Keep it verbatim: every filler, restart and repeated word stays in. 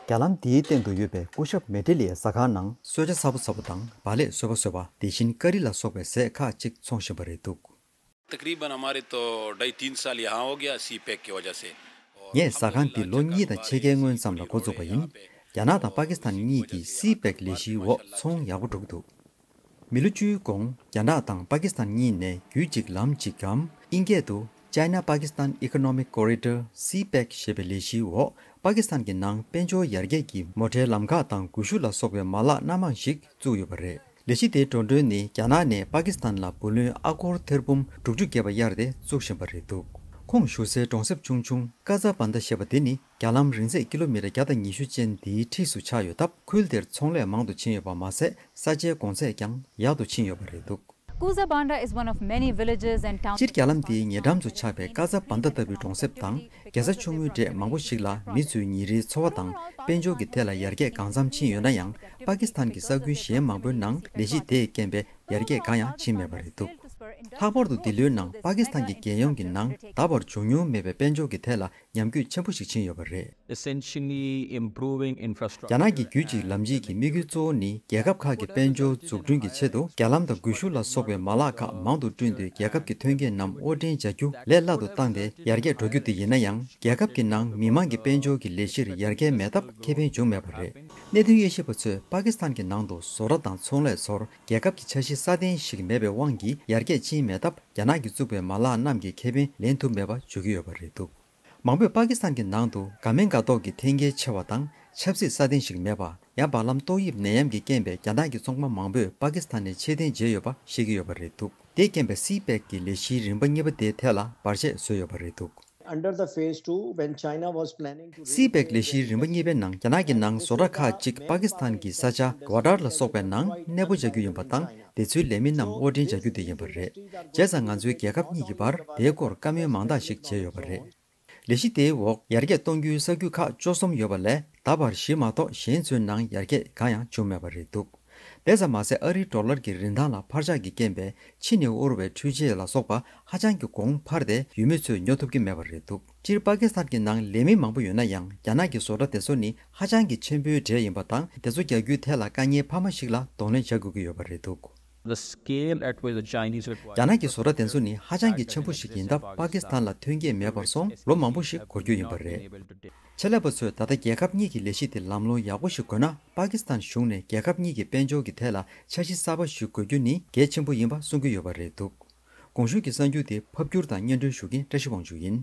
རྒྱ་ལམ་འདིའི་སྟེང་དུ་ཡོད་པའི་སྐུ་ཞབས་མེ་ཏི་ལིའི་ཟ་ཁང་ནང་གསོལ་ཇ་ཚ་པོ་ཚ་པོ་དང་བག་ལེབ་བཟོས་པ་བཟོས་པ། དེ་བཞིན་ཀ་རི་ལ་སོགས་པའི་ཟས་ཁག་ཅིག་འཚོང་བཞིན་པ་རེད་འདུག། तकरीबन हमारे तो ढाई तीन साल यहाँ हो गया सी पैक की वजह से। ངས་ཟ་ཁང་འདི་ལོ་གཉིས་དང་ཕྱེད་ཀའི་སྔོན་ཙམ་ལ་འགོ་བཙུགས་པ་ཡིན། རྒྱ་ནག་དང་པ་ཀི་སི་ཐན་གཉིས་ཀྱིས་སི་པེག་ལས་གཞིའི་འོག་ཚོང་ཡག་པོ་འགྲོ་གི་འདུག། མི་ལོ་བཅུའི་གོང་རྒྱ་ནག་དང་པ་ཀི་སི་ཐན་གཉིས་ནས་རྒྱུད་གཅིག་ལམ་གཅིག་གམ། ཨིན་སྐད་དུ་China Pakistan Economic Corridor། སི་པེག་ཞེས་པའི་ལས་གཞིའི་འོག་པ་ཀི་སི་ཐན་གྱི་ནང་དཔལ་འབྱོར་ཡར་རྒྱས་ཀྱི་མོ་ཊའི་ལམ་ཁ་དང་སྒུལ་ཤུགས་ལ་སོགས་པའི་མ་ལག་སྣ་མང་ཞིག་བཙུགས་ཡོད་པ་རེད། ལས་གཞི་དེའི་འགྲོ་གྲོན་ནི་རྒྱ་ནག་ནས་པ་ཀི་སི་ཐན་ལ་བུ་ལོན་ཨ་སྒོར་ཐེར་འབུམ་དྲུག་ཅུ་བརྒལ་བ་གཡར་ཏེ་བཙུགས་བཞིན་པ་རེད་འདུག། ཁོངས་ཞུགས་སའི་གྲོང་གསེབ་ཆུང་ཆུང་ཀ་ཛ་བན་ད་ཞེས་པ་དེ་ནི་རྒྱ་ལམ་རིང་ཚད་ཀི་ལོ་མི་ཊར་བརྒྱ་དང་ཉི་ཤུ་ཅན་འདིའི་འཁྲིས་སུ་ཆགས་ཡོད་སྟབས། ཁུལ་དེར་ཚོང་ལས་མང་དུ་ཕྱིན་ཡོད་པ་མ་ཟད། ས་ཆའི་གོང་ཚད་ཀྱང་ཡག་ཏུ་ཕྱིན་ཡོད་པ་རེད་འདུག། Kuzabanda is one of many villages and towns སྤྱིར་རྒྱ་ལམ་འདིའི་ཉེ་འགྲམ་དུ་ཆགས་པའི་ཀ་ཛ་བན་ད་ལྟ་བུའི་གྲོང་གསེབ་དང་རྒྱལ་ས་ཆུང་ངུའི་གྲས་མང་པོ་ཞིག་ལ་མི་ཚོའི་ཉིན་རེའི་འཚོ་བ་དང་དཔལ་འབྱོར་གྱི་ཐད་ལ་ཡར་རྒྱས་གང་འཚམ་ཕྱིན་ཡོད་ན་ཡང་། པ་ཀི་སི་ཐན་གྱི་ས་ཁུལ་གཞན་མང་པོའི་ནང་ལས་གཞི་དེས་རྐྱེན་པས་ཡར་རྒྱས་གང་ཡང་ཕྱིན་མེད་པ་རེད་འདུག། ལྷག་པར་དུ་འདི་ལོའི་ནང་པ་ཀི་སི་ཐན་གྱི་རྒྱལ་ཡོངས་ཀྱི་ནང་ད་བར་བྱུང་མྱོང་མེད་པའི་དཔལ་འབྱོར་གྱི་ཐད་ལ་ཉམས་རྒུད་ཆེན་པོ་ཞིག་ཕྱིན་ཡོད་པ་རེད། Essentially improving infrastructure རྒྱ་ནག་གི་རྒྱུད་གཅིག་ལམ་གཅིག་གི་དམིགས་ཡུལ་གཙོ་བོ་ནི། རྒྱལ་ཁབ་ཁག་གི་དཔལ་འབྱོར་འཛུགས་སྐྲུན་གྱི་ཆེད་དུ་རྒྱ་ལམ་དང་སྒུལ་ཤུགས་ལ་སོགས་པའི་མ་ལག་ཁག་མང་དུ་བསྐྲུན་ཏེ། རྒྱལ་ཁབ་ཀྱི་ཐོན་སྐྱེད་རྣམས་དབོར་འདྲེན་བྱ་རྒྱུ་ལས་སླ་དུ་བཏང་སྟེ་ཡར་རྒྱས་འགྲོ་རྒྱུ་དེ་ཡིན་ན་ཡང་། རྒྱལ་ཁབ་ཀྱི་ནང་མི་མང་གི་དཔལ་འབྱོར་གྱི་ལས་གཞིར་ཡར་རྒྱས་མེད་སྟབས་ཁེ་ཕན་བྱུང་མེད་པ་རེད། གནད་དོན་དབྱེ་ཞིབ་པ་ཚོས་པ་ཀི་སི་ཐན་གྱི་ནང་དུ་བཟོ་གྲྭ་དང་ཚོང་ལས་ཚོར་རྒྱལ་ཁབ་ཀྱི་འཆར་གཞི་སྲ་བརྟན་ཞིག་མེད་པའི་དབང་གིས་ཡར་རྒྱས་ཕྱིན་མེད་སྟབས། རྒྱ་ནག་གིས་བཙུགས་པའི་མ་ལག་རྣམས་ཀྱིས་ཁེ་ཕན་ལེན་ཐུབ་མེད་པ་བརྗོད་ཀྱི་ཡོད་པ་རེད་འདུག། མང་པོས་པ་ཀི་སི་ཐན་གྱི་ནང་དུ་དགའ་མིན་དགའ་མདོག་གི་འཐེན་འཁྱེར་ཆེ་བ་དང་། ཆབ་སྲིད་སྲ་བརྟན་ཞིག་མེད་པ། ཡང་། བར་ལམ་ཏོག་དབྱིབས་ནད་ཡམས་ཀྱི་རྐྱེན་པས་རྒྱ་ནག་གི་ཚོང་པ་མང་པོས་པ་ཀི་སི་ཐན་ནས་ཕྱིར་འཐེན་བྱས་ཡོད་པ་ཤེས་ཀྱི་ཡོད་པ་རེད་འདུག། དེས་རྐྱེན་པས་སི་པེག་གི་ལས་གཞིའི་རིམ་པ་གཉིས་པ་དེའི་ཐད་ལ་བར་ཆད་བཟོས་ཡོད་པ་རེད་འདུག། Under the phase two, when China was planning to སི་པེག་ལས་གཞིའི་རིམ་པ་གཉིས་པའི་ནང་། རྒྱ་ནག་གི་ནང་བཟོ་གྲྭ་ཁག་ཅིག་པ་ཀི་སི་ཐན་གྱི་ས་ཆ་ག་ཝ་ཏར་ལ་སོགས་པའི་ནང་གནས་སྤོ་བྱ་རྒྱུ་ཡིན་པ་དང་། དེ་ཚོའི་ལས་མི་རྣམས་དབོར་འདྲེན་བྱ་རྒྱུ་དེ་ཡིན་པ་རེད། བྱས་ཙང་ང་ཚོའི་རྒྱལ་ཁབ་གཉིས་ཀྱི་བར་དེའི་སྐོར་བཀའ་མོལ་མང་དག་ཞིག་བྱས་ཡོད་པ་རེད། ལས་གཞི་དེའི་འོག་ཡར་རྒྱས་གཏོང་རྒྱུའི་ས་ཁུལ་ཁག་བཅུ་གསུམ་ཡོད་པ་ལས། ད་བར་བཞི་མ་གཏོགས་གཞན་ཚོའི་ནང་ཡར་རྒྱས་གང་ཡང་བྱུང་མེད་པ་རེད་འདུག། དེ་ཙམ་མ་ཟད། ཨ་རིའི་ཌོ་ལར་གྱི་རིན་ཐང་ལ་འཕར་ཆག་གི་རྐྱེན་པས་ཕྱི་ནས་དབོར་བའི་འཕྲུལ་ཆས་ལ་སོགས་པ་ཧ་ཅང་གི་གོང་འཕར་ཏེ། ཡུལ་མི་ཚོས་ཉོ་ཐུབ་ཀྱི་མེད་པ་རེད་འདུག། སྤྱིར་པ་ཀི་སི་ཐན་གྱི་ནང་ལས་མི་མང་པོ་ཡོད་ན་ཡང་། རྒྱ་ནག་གི་བཟོ་གྲྭ་དེ་ཚོ་ནི་ཧ་ཅང་གི་ཆེན་པོའི་གྲས་ཡིན་པ་དང་། དེ་ཚོ་རྒྱག་རྒྱུའི་ཐད་ལ་དཀའ་ངལ་འཕར་མ་ཞིག་ལ་གདོང་ལེན་བྱ་དགོས་ཀྱི་ཡོད་པ་རེད་འདུག། The scale at which the Chinese require རྒྱ་ནག་གི་བཟོ་གྲྭ་དེ་ཚོ་ནི་ཧ་ཅང་གི་ཆེན་པོ་ཞིག་ཡིན་སྟབས། པ་ཀི་སི་ཐན་ལ་ཐོན་སྐྱེད་མེད་པར་སོང་ལོ་མང་པོ་ཞིག་འགོར་རྒྱུ་ཡིན་པ་རེད། ཆེད་ལས་པ་ཚོས་ད་ལྟ་རྒྱལ་ཁབ་གཉིས་ཀྱི་ལས་གཞི་དེ་ལམ་ལྷོང་ཡག་པོ་ཞིག་དགོས་ན། པ་ཀི་སི་ཐན་གཞུང་ནས་རྒྱལ་ཁབ་གཉིས་ཀྱི་དཔལ་འབྱོར་གྱི་ཐད་ལ་འཆར་གཞི་གསར་པ་ཞིག་དགོས་རྒྱུ་ནི་གལ་ཆེན་པོ་ཡིན་པ་གསུང་གི་ཡོད་པ་རེད་འདུག། གོང་ཞུས་ཀྱི་གསར་འགྱུར་དེ་ཕབ་བསྒྱུར་དང་སྙན་སྒྲོན་ཞུ་མཁན་བཀྲ་ཤིས་དབང་ཕྱུག་ཡིན།